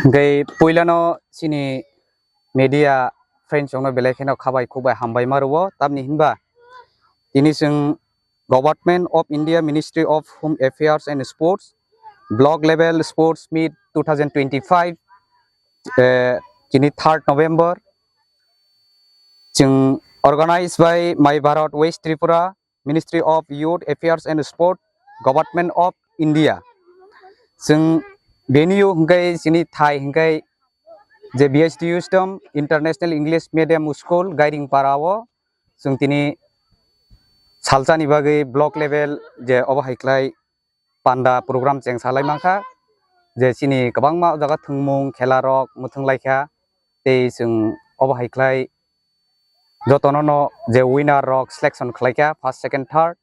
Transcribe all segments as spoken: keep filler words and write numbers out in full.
Hingke puilano chini media friends rokno belai kheno khabai khukbai hambai ma rwo, tamni hinba tini chwng Government of India Ministry of Home Affairs and Sports Block Level Sports Meet two thousand twenty-five, eh, chini third November chwng organized by My Bharat West Tripura, Ministry of Youth Affairs and Sport, Government of India. Chwng venue hwnkhe chini thai hwnkhe je B S D U System International English Medium School Gairingpara o chwng tini salsani bagwi block level je obo hai khlai panda program chengsalai mankha, je chini kwbangma o jaga thwngmung khela rok mwthwng laikha, tei chwng obo hai khlai jotono no je winner rok selection khlaikha first, second, third.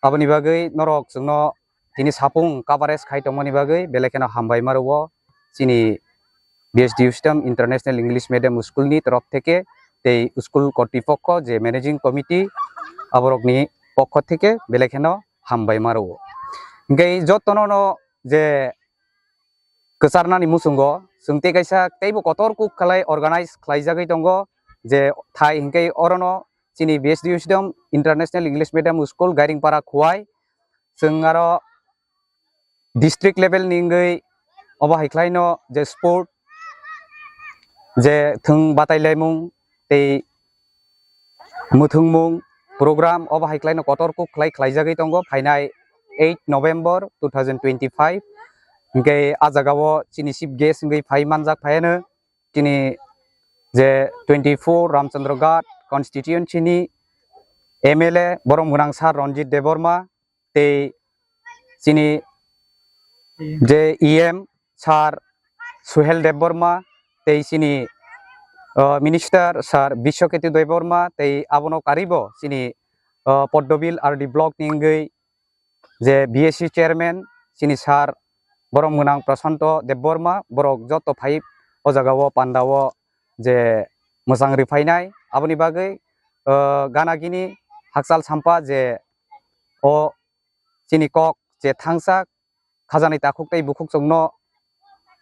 Aboni bagwi norok chwngno tini sapung coverage khai tongmani bagwi belai kheno hambai ma rwo chini B S D U System International English Medium School ni torof theke tei school kortipokho je managing committee aborokni pokho theke belai kheno hambai ma rwo. Hingke jotono no je kwcharnani muchungo chwng tei kaisa teibo kotor kuk khlai organize khlaijagwi tongo, je thai hwnkhe orono chini B S D U System International English Medium School Gairingpara Khowai. Chwng aro district level ni wngwi obo hai khlaino je sport, je thwng batai laimung tei mwthwngmung program obo hai khlaino kotor kuk khlai khlaijagwi tongo phainai eight November two thousand twenty-five. Hingke a jagao chini chief guest wngwi phai manjak phaiano chini je twenty-four Ramchandra Ghat constituency ni M L A borom gwnang sir Ranjit Debbarma tei chini je E M sir Suhel Debbarma tei chini, uh, minister sir Biswaketu Debbarma tei abono karibo chini, uh, Poddobil R D block ni wngwi je B S C chairman chini sir borom gwnang Prashanto Debbarma borok joto phai o jagao pandao je mwchang riphainai aboni bagwi, uh, gana gini hakchal sampa je o chini kok je thangsa khajani takhuk tei bukhuk chwngno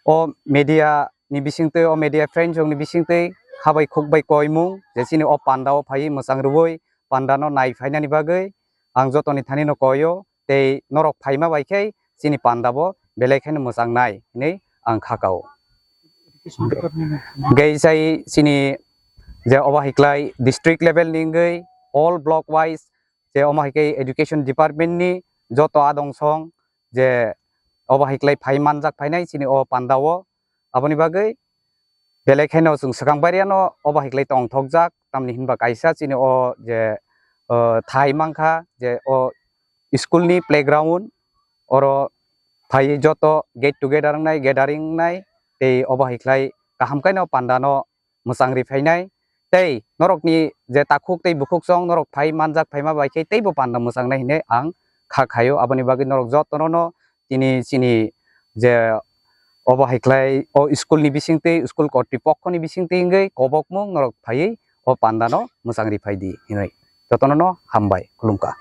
o media ni bisingtwi, o media friends rokni bisingtwi khabai khukbai koimung je chini o pandao phaiwi mwchang rwui pandano nai phainani bagwi ang jotoni thanino koio tei norok phaima bai khe chini pandabo belai kheno mwchang nai hinwi ang kha kao. Gai sai chini je obo hai khlai district level ni wngwi all block wise je omo hai khe education department ni joto adong song je obo hai khlai phai manjak phainai chini o pandao. Aboni bagwi belai kheno chwng swkang bairiano obo hai khlai tongthokjak, tamni hinba kaisa chini o je, o, thai mankha je o school ni playground oro phai joto get together wngnai, gathering wngnai tei obo hai khlai kaham khaino pandano mwchang riphainai tei norokni je takhuk tei bukhuk chwng norok phai manjak phaima bai khe teibo panda mwchangnai hinwi ang kha khaio. Aboni bagwi norok jotono no tini chini je obo hai khlai o school ni bisingtwi, school kortipokho ni bisingtwi wngwi kobokmung norok phaiwi o pandano mwchang riphai di hinwi jotono no hambai khulumkha.